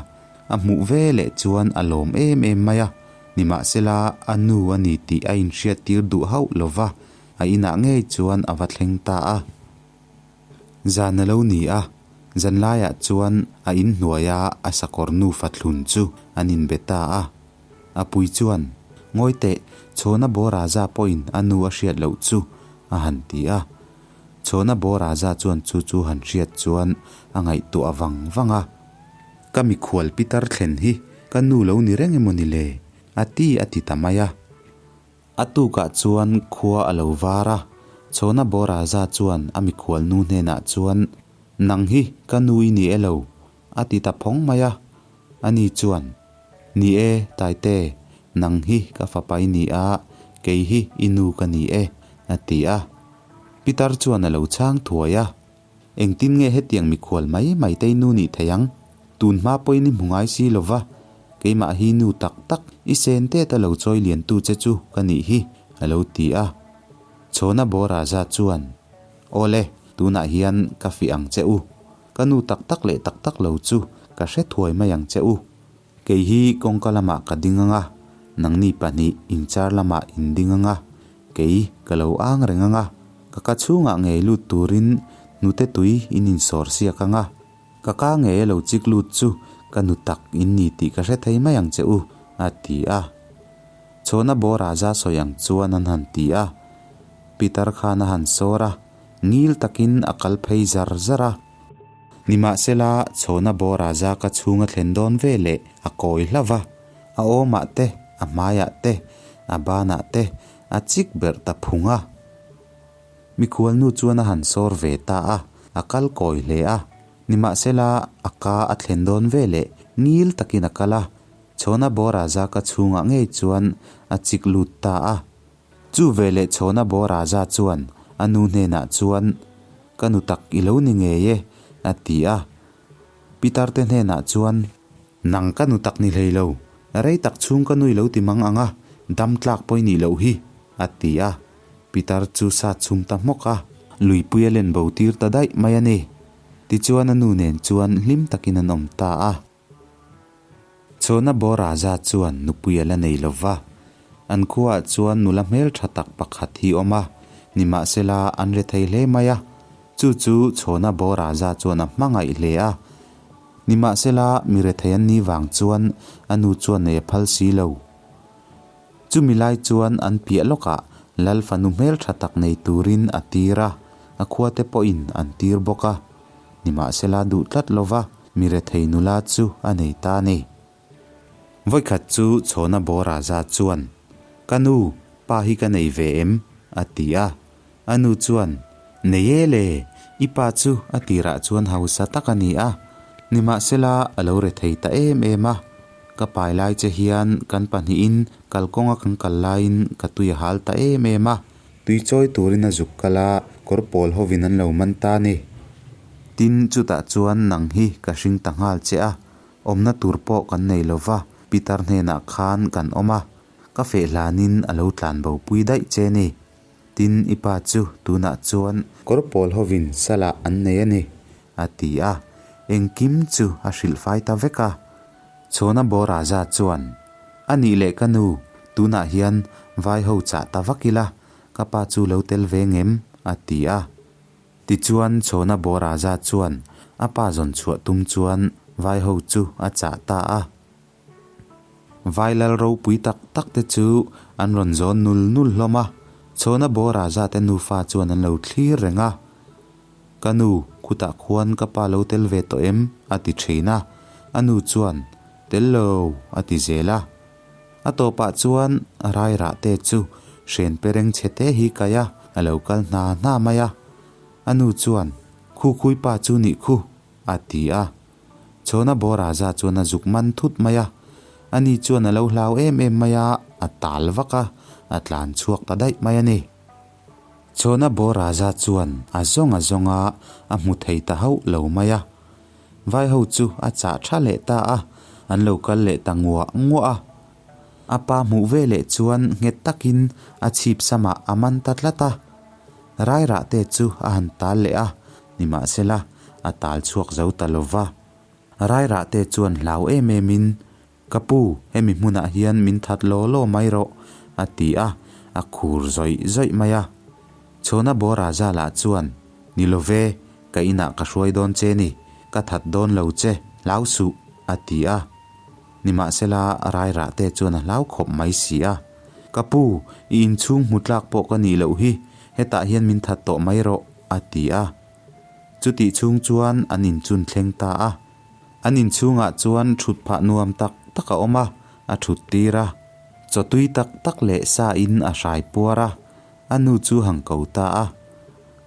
a hmuh ve leh chuan a lawm em em mai a, nimahsela a nu a ni tih a inhriattir duh hauh lo va, a inah ngei chuan a va thleng ta a. Zan a lo ni a, zanlaiah chuan a inhnuaia a sakawr nufa thlun chu an inbe ta a. A pui chuan, Ngawi teh, Chhawna Boraza pawhin a nu a hriat loh chu, a han ti a. Chhawna Boraza chuan chu chu han hriat chuan a ngaihtuah vang vang a. Ka mikhual pitar thlen hi ka nu lo ni reng emaw ni le? a ti a ti ta mai a. A tukah chuan khua a lo var a, Chhawna Boraza chuan a mikhual nu hnenah chuan, Nang hi ka nu i ni e lo? A ti ta phawng mai a. Ani chuan, Ni e, Taite, nang hi ka fapa i ni a, kei hi i nu ka ni e, a ti a. Pitar chuan a lo chhang thuai a, Engtin nge hetiang mikhual mai mai te i nu nih thei ang? Tun hma pawhin i hmu ngai si lo va, keimah hi nu tak tak, i sen tet a lo chawi liantu che chu ka nih hi, a lo ti a. Chhawna Boraza chuan, Awle, tunah hian ka fih ang che u. Ka nu tak tak leh tak tak lo chu ka hre thuai mai ang che u. Kei hi kawngka lamah ka ding ang a, nangni pahnih inchar lamah in ding ang a, kei ka lo ang reng ang a, ka ka chhungah ngei lut turin hnute tui in insawr siak ang a, ka ka ngei a lo chik lut chu ka nu tak in ni tih ka hre thei mai ang che u, a ti a. Chhawna Boraza sawi ang chuan an han ti a. Peter khan a han sawr a. Ngil takin a kal phei zar zar a. Nimahsela, chhawna Boraza ka chhung a thlen dawn ve leh a kawi hlauh va, a awmah te, a hmaiah te, a banah te a chik berh ta phung a. Mikhualnu chuan a han sawr ve ta a, a kal kawi hle a. Nimahsela, a ka a thlen dawn ve leh ngil takin a kal a, chhawna Boraza ka chhungah ngei chuan a chik lut ta a. Chu veleh Chhawna Boraza chuan a nu hnenah chuan, Ka nu tak i lo ni ngei e, a ti a. Pitarte hnenah chuan, Nang ka nu tak ni hlei lo, rei tak chhung ka nui lo ti mang ang a, dam tlak pawh i nih loh hi, a ti a. Pitar chu sa chhum ta hmawk a, luipui a len bo tir ta daih mai a ni. Tichuan a nu nen chuan hlim takin an awm ta a. Chhawna Boraza chuan nupui a la nei lo va, an khuaah chuan nula hmeltha tak pakhat hi awm a, nimahsela an re thei hle mai a, chu chu Chhawna Boraza chuan a hmangaih hle a. Nimahsela mi rethei an nih vang chuan a nu chuan nei a phal si lo. Chumi lai chuan an piah lawkah Lal fanu hmeltha tak nei turin a tir a, a khuate pawhin an tir bawk a. Nimahsela duh tlat lova mi rethei nula chu a nei ta a ni. Vawikhat chu Chhawna Boraza chuan, Ka nu, pa hi ka nei ve em? a ti a. A nu chuan, Nei e le, i pa chu a tirah chuan hausa tak a ni a, nimahsela a lo rethei ta em em a. Ka pai lai che hian kan pahnihin kalkawnga kan kal laiin ka tui a hal ta em em a. Tui chawi turin a zuk kal a, kawr pawl hovin an lo man ta a ni. Tin, chutah chuan nang hi ka hring ta nghal che a, awmna tur pawh kan nei lo va, Pitar hnenah khan kan awm a, ka feh hlanin a lo tlan bo pui daih che ni. Tin, i pa chu tunah chuan kawr pawl hovin salah an nei a ni, a ti a, engkim chu a hrilh fai ta vek a. Chhawna Boraza chuan, A nih leh ka nu, tunah hian vai ho chah ta vak ila, ka pa chu lo tel ve ngem? a ti a. Tichuan Chhawna Boraza chuan a pa zawn chhuah tum chuan vai ho chu a chah ta a. Vai lal ropui tak tak te chu an rawn zawn nul nul hlawm a, Chhawna Bawra za te nufa chuan an lo thlir reng a. Ka nu, khutah khuan ka pa lo tel ve tawh em? a ti thin a, a nu chuan, Tel lo, a ti zel a. A tawpah chuan Rairah te chu hren pereng chhe te hi kai a, a lo kal hna hna mai a. A nu chuan, Khu khui pa chu nih khu, a ti a. Chhawna Bawra za chuan a zuk man thut mai a. Ani chuan a lo hlau em em mai a, a tal vak a, a tlan chhuak ta daih mai a ni. Chhawna Bawra za chuan a zawng a zawng a, a hmu thei ta hauh lo mai a. Vai ho chu a chah tha leh ta a, an lo kal leh ta nguah nguah a. A pa hmuh ve leh chuan nghet takin a chhip samah a man ta tlat a. Rairah te chu a han tal leh a, nimahsela a tal chhuak zo ta lo va. Rairah te chuan hlau em em in, Ka pu, hemi hmunah hian min that law law mai rawh, a ti a, a khur zawih zawih mai a. Chhawna Bawra zalah chuan, Ni lo ve, ka inah ka hruai dawn che ni, ka that dawn lo che, hlau suh, a ti a. Nimahsela, Rairah te chuan a hlau khawp mai si a. Ka pu, i inchhung hmu tlak pawh ka nih loh hi, hetah hian min that tawh mai rawh, a ti a. Chutih chhung chuan an inchun thleng ta a. An inchhungah chuan thut phah nuam tak tak a awm a, a thut tir a. Chaw tui tak tak leh sa in a hrai puar a, a nu chu hang ko ta a.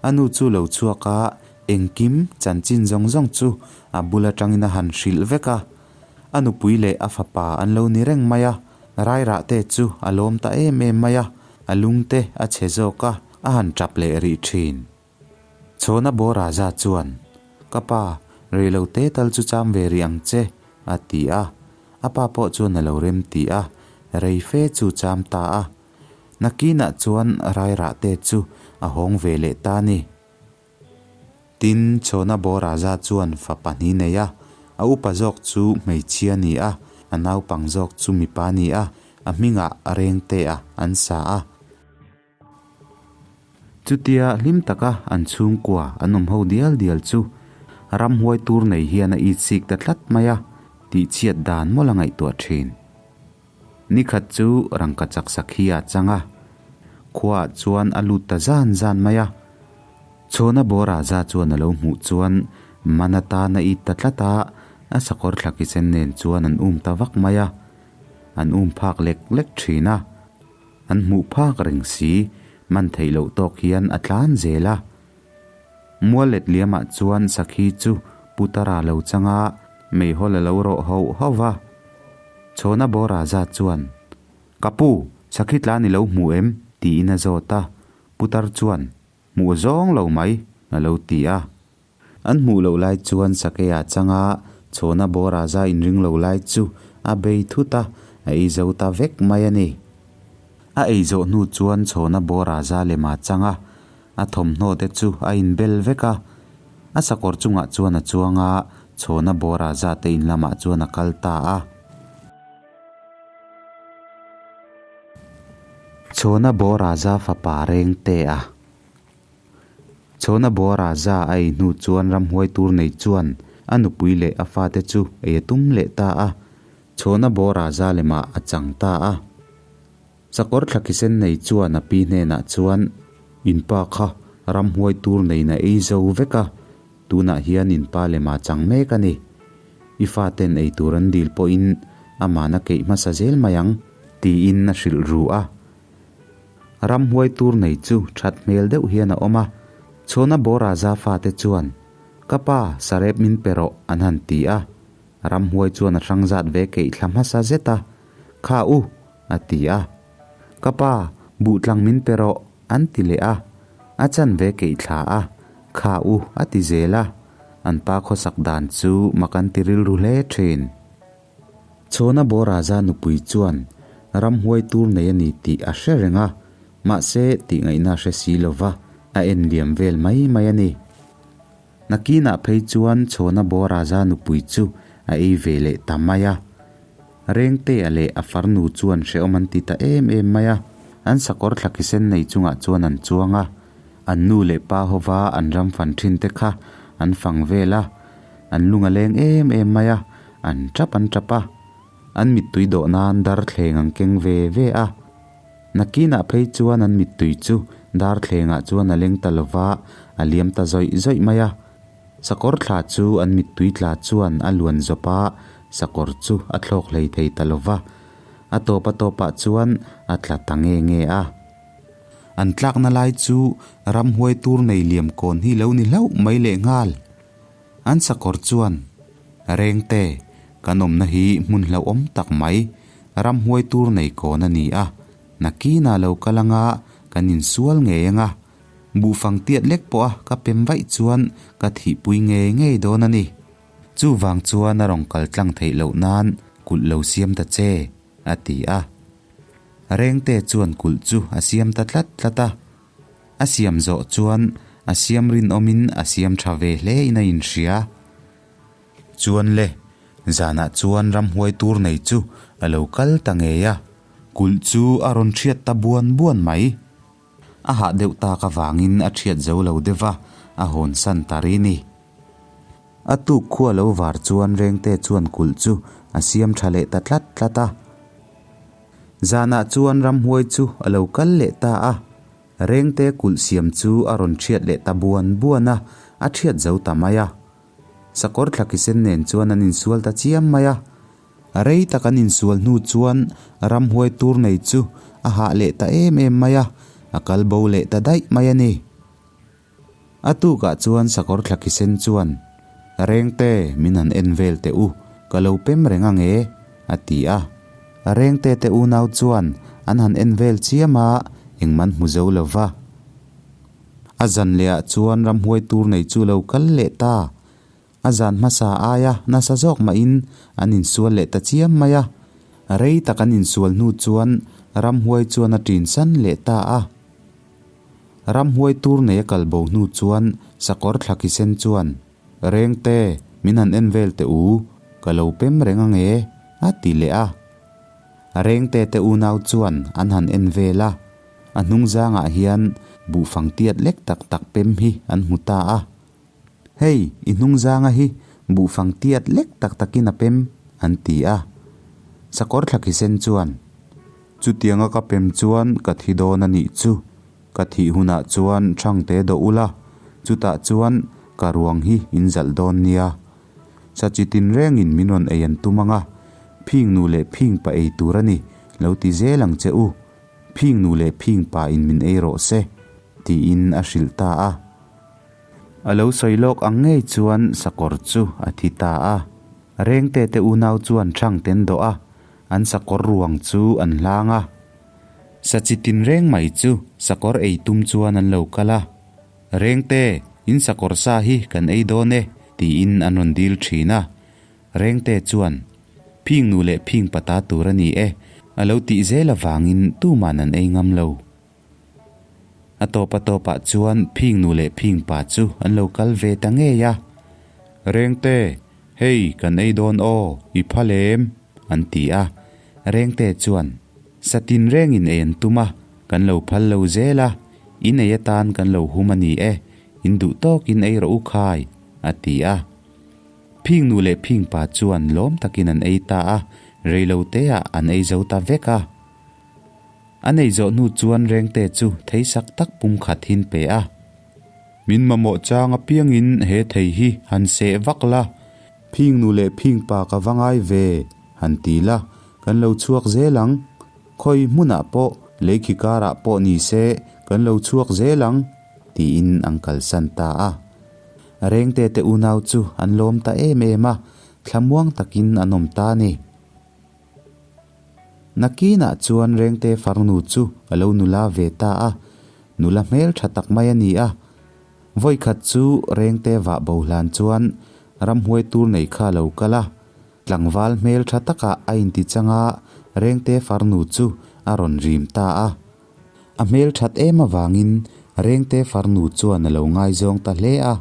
A nu chu lo chhuak a, engkim chanchin zawng zawng chu a bul atangin a han hrilh vek a. A nupui leh a fapa an lo ni reng mai a, Rairah te chu a lawm ta em em mai a, a lung te a chhe zawk a, a han tap leh rih thin. Chhawna Bawra za chuan, Ka pa, rei lo te tal chu cham ve rih ang che, a ti a. A pa pawh chuan a lo rem ti a, rei fe chu cham ta a. Nakinah chuan Rairah te chu a hawng ve leh ta ni. Tin, Chhawna Bawra za chuan fa pahnih nei a, a upa zawk chu hmeichhia ni a, a naupang zawk chu mipa ni a, a hmingah Rengtea an sa a. Chutia hlim taka an chhungkua an awm ho dial dial chu ramhuai tur nei hian a itsik ta tlat mai a, tihchhiat dan mawlh a ngaihtuah thin. Nikhat chu rangka chak sakhi a chang a, khuaah chuan a lut ta zan zan mai a. Chhawna Bawra za chuan a lo hmuh chuan man atan a it ta tlat a, a sakawr thlakisen nen chuan an um ta vak mai a, an um phak lek lek thin a. An hmuh phak reng si, man theih loh tawk hian a tlan zel a. Mual let liamah chuan sakhi chu Putara lo chang a, meihawl a lo rawh hauh hauh va. Chhawna Bawra zat chuan, Ka pu, sakhi tlan i lo hmu em? tiin a zawt a. Putar chuan, Hmuh zawng lo mai, a lo ti a. An hmuh loh lai chuan Sakeia changa Chhawna Bawra za inring lo lai chu a bei thut a, a ei zo ta vek mai a ni. A ei zawh hnu chuan Chhawna Bawra za lema changa a thawmhnaw te chu a inbel vek a. A sakawr chungah chuan a chuang a, Chhawna Bawra za te in lamah chuan a kal ta a. Chhawna Bawra za fapa reng te a. Chhawna Bawra za a ei hnu chuan ramhuai tur nei chuan a nupui leh a fate chu ei a tum leh ta a, Chhawna Bawra za lemah a chang ta a. Sakawr thlakisen nei chuan a pi hnenah chuan, In pa kha ramhuai tur neiin a ei zo vek a, tunah hian in pa lemah a chang mek a ni. I faten ei tur an dil pawhin aman a keih hmasa zel mai ang, tiin a hrilh ru a. Ramhuai tur nei chu that hmel deuh hian a awm a, Chhawna Bawra za fate chuan, Ka pa, sarep min pe rawh, an han ti a. Ramhuai chuan a hrang zat ve keih thla hmasa zet a, Kha u, a ti a. Ka pa, buhtlang min pe rawh, an ti leh a. A chan ve keih thla a, Kha u, a ti zel a. An pa khawsak dan chu mak an ti rilru hle thin. Chhawna Bawraza nupui chuan ramhuai tur nei a ni tih a hre reng a, mahse tih ngaihna a hre si lo va, a en liam vel mai mai a ni. Nakinah phei chuan Chhawna Bawraza nupui chu a ei ve leh ta mai a. Rengtea leh a farnu chuan hrehawm an ti ta em em mai a, an sakawr thlakisen nei chungah chuan an chuang a, an nu leh pa hova an ram fan thin te kha an fang vel a, an lung a leng em em mai a, an tap an tap a. An mittui dawh nan darthleng an keng ve ve a. Nakinah phei chuan an mittui chu darthlengah chuan a leng ta lova, a liam ta zawih zawih mai a. Sakawr thla chu an mittui tla chuan a luan zawp a, sakawr chu a thlawk hlei thei ta lova. A tawp a tawpah chuan a tla ta nge nge a. An tlakna lai chu ramhuai tur nei liam kawn hi lo ni hlauh mai lehnghal. An sakawr chuan, Rengte, kan awmna hi hmun hlauhawm tak mai, ramhuai tur nei kawn a ni a, nakinah lo kal anga kan insual ngei anga, buhfang tiat lek pawha ka pem vaih chuan ka thihpui ngei ngei dawn a ni. Chuvang chuan a rawn kal tlang theih loh nan kulh lo siam ta che, a ti a. Rengte chuan kulh chu a siam ta tlat tlat a. A siam zawh chuan a siam rinawmin a siam tha ve hle in a inhria. Chuan le, zanah chuan ramhuai tur nei chu a lo kal ta ngei a, kulh chu a rawn thiat ta buan buan mai. A hah deuh tak avangin a thiat zo lo deuh va, a hawn san ta ri ni. A tuk khua lo var chuan Rengte chuan kulh chu a siam tha leh ta tlat tlat a. Zanah chuan ramhuai chu a lo kal leh ta a, Rengte kulh siam chu a rawn thiat leh ta buan buan a, a thiat zo ta mai a. Sakawr thlakisen nen chuan an insual ta chiam mai a. Rei tak an insual hnu chuan ramhuai tur nei chu a hah leh ta em em mai a, a kal bo leh ta daih mai a ni. A tukah chuan sakawr thlakisen chuan, Rengte, min han en vel teh u, ka lo pem reng ang e, a ti a. Rengte te unau chuan an han en vel chiam a, engman hmu zo lo va. A zan lehah chuan ramhuai tur nei chu lo kal leh ta. A zan hmasa aia nasa zawk mahin an insual leh ta chiam mai a. Rei tak an insual hnu chuan ramhuai chuan a ṭinsan leh ta a. Ramhuai tur nei a kal bo hnu chuan sakawr thlakisen chuan, Rengte, min han en vel teh u, ka lo pem reng ang e, a ti leh a. Rengte te unau chuan an han en vel a, a hnung zangah hian buhfang tiat lek tak tak pem hi an hmu ta a. Hei, i hnung zanga hi buhfang tiat lek tak takin a pem, an ti a. Sakawr thlakisen chuan, Chutianga ka pem chuan ka thi dawn a nih chu. Ka thih hunah chuan Thangte dawh ula, chutah chuan ka ruang hi in zalh dawn nia. Sachi tinrengin min rawn ei an tum ang a, phing nu leh phing pa ei tur a ni, lo ti zel ang che u. Phing nu leh phing pa in min ei rawh se, tiin a hrilh ta a. A lo sawi lawk ang ngei chuan sakawr chu a thi ta a. Rengte te unau chuan Thangten dawh a, An sakawr ruang chu an hlang a. Sachi tinreng mai chu sakawr ei tum chuan an lo kal a. Rengte, in sakawr sa hi kan ei dawn e, tiin an rawn dil thin a. Rengte chuan, Phing nu leh phing pata tur a ni e, a lo tih zel avangin tuman an ei ngam lo. A tawp a tawpah chuan phing nu leh phing pa chu an lo kal ve ta ngei a. Rengte, hei kan ei dawn aw, i phal em? an ti a. Rengte chuan, Satin rengin ei an tum a, kan lo phal lo zel a, in ei atan kan lo hum a ni e, in duh tawkin ei rawh u khai, a ti a. Phing nu leh phing pa chuan lawm takin an ei ta a, reiloteah an ei zo ta vek a. A nei zawh hnu chuan Rengte chu thei sak tak pum khat hin pe a. Min mamawh chang apiangin he thei hi han seh vak la, phing nu leh phing pa ka va ngai ve, han ti la, kan lo chhuak zel ang. Khawi hmunah pawh, leikhi karah pawh ni se, kan lo chhuak zel ang, tiin an kalsan ta a. Rengte te unau chu an lawm ta em em a, thlamuang takin an awm ta a ni. Nakinah chuan Rengte farnu chu a lo nula ve ta a, nula hmel tha tak mai a ni a. Vawikhat chu Rengte vah bo hlan chuan ramhuai tur nei kha a lo kal a, tlangval hmel tha takah a inti chang a, Rengte farnu chu a rawn rim ta a. A hmel that em avangin Rengte farnu chuan a lo ngaizawng ta hle a.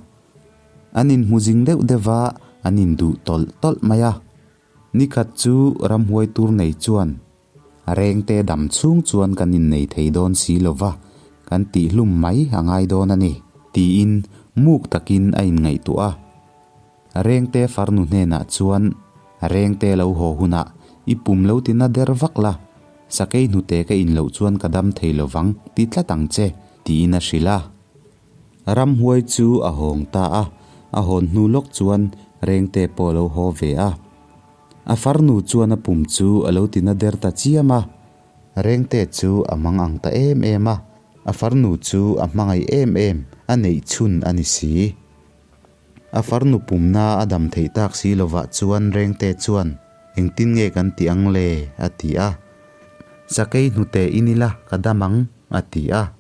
An inhmu zing deuh deuh va, an induh tawlh tawlh mai a. Nikhat chu ramhuai tur nei chuan Rengte dam chhung chuan kan innei thei dawn si lo va, kan tihhlum mai a ngai dawn a ni, tiin muk takin a inngaihtuah a. Rengte farnu hnenah chuan Rengte lo haw hunah I pum lo ti na der vak la, sakei hnute ka in loh chuan ka dam thei lo vang ti tlat ang che, tiin a hrilh a. Ramhuai chu a hawng ta a, a hawn hnu lawk chuan Rengte pawh a lo haw ve a. A farnu chuan a pum chu a lo ti na der ta chiam a. Rengte chu a mang ang ta em em a, a farnu chu a hmangaih em em a neih chhun a ni si. A farnu pumna a dam theih tak si lovah chuan Rengte chuan, Engtin nge kan tih ang le? a ti a. Sakei hnute in ila ka dam ang, a ti a.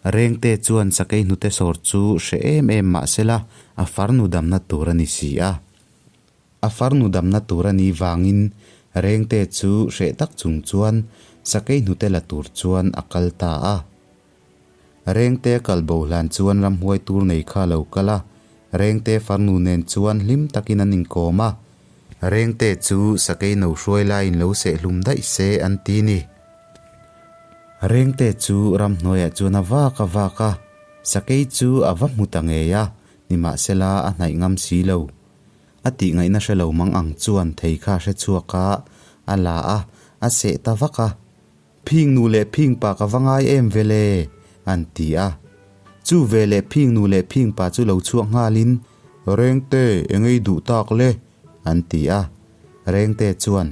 Rengte chuan sakei hnute sawr chu hre em em mah sela a farnu damna tur a ni si a. A farnu damna tur a nih vangin Rengte chu hreh tak chung chuan sakei hnute la tur chuan a kal ta a. Rengte kal bo hlan chuan ramhuai tur nei kha a lo kal a, Rengte farnu nen chuan hlim takin an inkawm a. Rengte chu sakei no hruai laiin lo sehhlum daih se an ti ni. Rengte chu ramhnuaiah chuan a vak a vak a, sakei chu a va hmu ta ngei a, nimahsela a hnaih ngam si lo. A tih ngaihna hre lo mang ang chuan thei kha a hre chhuak a, a la a, a seh ta vak a. Phing nu leh phing pa ka va ngai em ve le? an ti a. Chu ve leh phing nu leh phing pa chu lo chhuak nghalin, Rengte, engei duh tak le? an ti a. Rengte chuan,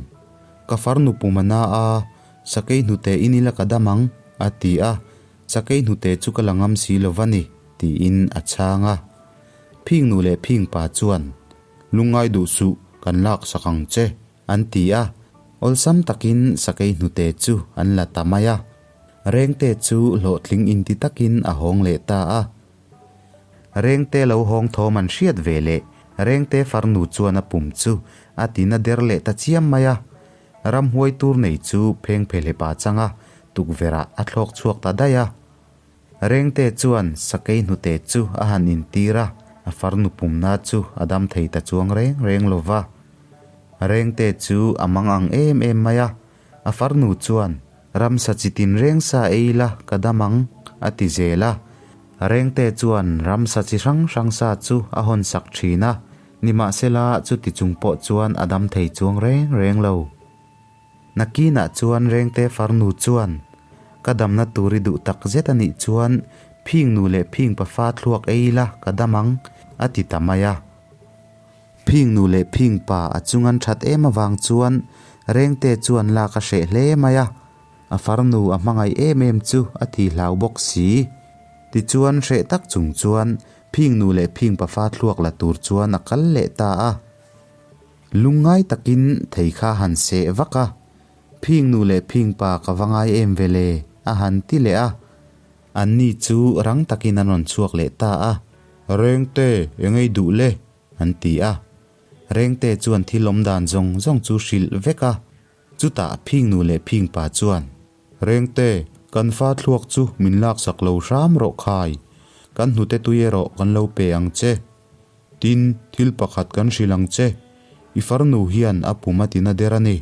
Ka farnu pum a na a, sakei hnute in ila ka dam ang, a ti a. Sakei hnute chu ka la ngam si lo va ni, tiin a chhang a. Phing nu leh phing pa chuan, Lungngai duh suh, kan lak sak ang che, an ti a. Awlsam takin sakei hnute chu an la ta mai a. Rengte chu hlawhtling inti takin a hawng leh ta a. Rengte lo hawng thawm an hriat ve leh Rengte farnu chuan a pum chu a ti na der leh ta chiam mai a. Ramhuai tur nei chu pheng phelhepa changa tukverhah a thlawk chhuak ta daih a. Rengte chuan sakei hnute chu a han intir a, a farnu pumna chu a dam thei ta chuang reng reng lo va. Rengte chu a mang ang em em mai a, a farnu chuan, Ramsa chi tin reng sa ei la ka dam ang, a ti zel a. Rengte chuan ramsa chi hrang hrang sa chu a hawn sak thin a, nimahsela chuti chung pawh chuan a dam thei chuang reng reng lo. Nakinah chuan Rengte farnu chuan, Ka damna tur i duh tak zet a nih chuan phing nu leh phing pafa thluak ei ila ka dam ang, a ti ta mai a. Phing nu leh phing pa a chung an that em avang chuan Rengte chuan lak a hreh hle mai a, a farnu a hmangaih em em chu a ti hlau bawk si. Tichuan hreh tak chung chuan phing nu leh phing pafa thluak la tur chuan a kal leh ta a. Lungngai takin thei kha han seh vak a, Phing nu leh phing pa ka va ngai em ve le, a han ti leh a. Anni chu rang takin an rawn chhuak leh ta a. Rengte, engei duh le? an ti a. Rengte chuan thil awm dan zawng zawng chu hrilh vek a. Chutah phing nu leh phing pa chuan, Rengte, kan fa thluak chu min laksak lo hram rawh khai, kan hnute tui erawh kan lo pe ang che. Tin, thil pakhat kan hrilh ang che, i farnu hian a pum a tina der a ni.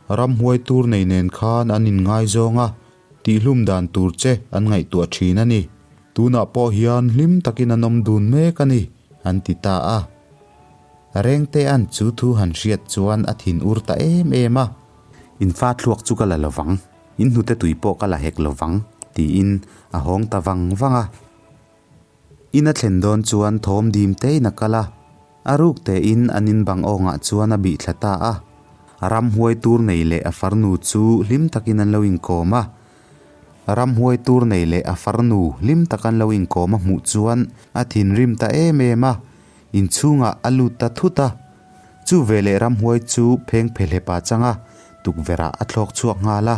Ramhuai tur nei nen khan an inngaizawng a, tihlum dan tur che an ngaihtuah thin a ni. Tunah pawh hian hlim takin an awm dun mek a ni, an ti ta a. Rengtea'n chu thu han hriat chuan a thin ur ta em em a. In fa thluak chu ka la lovang, in hnute tui pawh ka la hek lovang, tiin a hawng ta vang vang a. In a thlen dawn chuan thawm dim tein a kal a, a ruk tein an in bang awngah chuan a bih thla ta a. Ramhuai tur nei leh a farnu chu hlim takin an lo inkawm a. Ramhuai tur nei leh a farnu hlim tak an lo inkawm a hmuh chuan a thinrim ta em em a, inchhungah a lut ta thut a. Chu veleh ramhuai chu pheng phelhepa chang a, tukverhah a thlawk chhuak nghal a.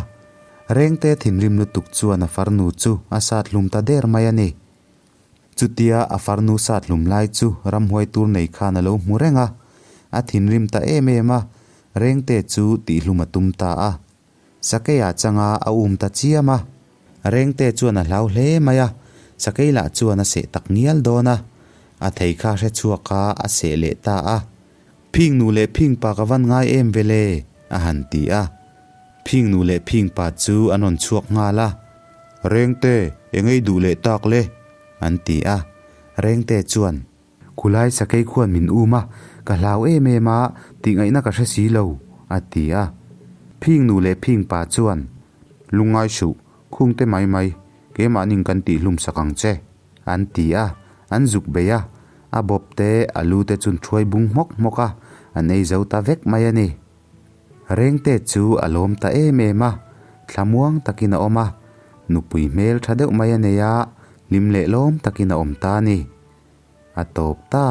Rengte thinrim lutuk chuan a farnu chu a sat hlum ta der mai a ni. Chutia a farnu sat hlum lai chu ramhuai tur nei khan a lo hmu reng a, a thinrim ta em em a, Rengte chu tihhlum a tum ta a. Sakeiah changa a um ta chiam a. Rengte chuan a hlau hle mai a, Sakei lah chuan a seh tak ngial dawn a. A thei kha hre chhuak a, a seh leh ta a. Phing nu leh phing pa ka van ngai em ve le? a han ti a. Phing nu leh phing pa chu an rawn chhuak nghal a, Rengte, engei duh leh tak le? an ti a. Rengte chuan, Khulai sakei khuan min um a, ka hlau em em a, tih ngaihna ka hre si lo. a ti a. Phing nu leh phing pa chuan, Lungngai suh, khungte mai mai, keimahnin kan tihhlum sak ang che, an ti a, an zuk bei a, a bawp te, a lu te chun thuai bung hmawk hmawk a, an ei zo ta vek mai a ni. Rengte chu a lawm ta em em a, thlamuang takin a awm a, nupui hmel tha deuh mai a nei a, hlim leh lawm takin a awm ta a ni. A tawp ta.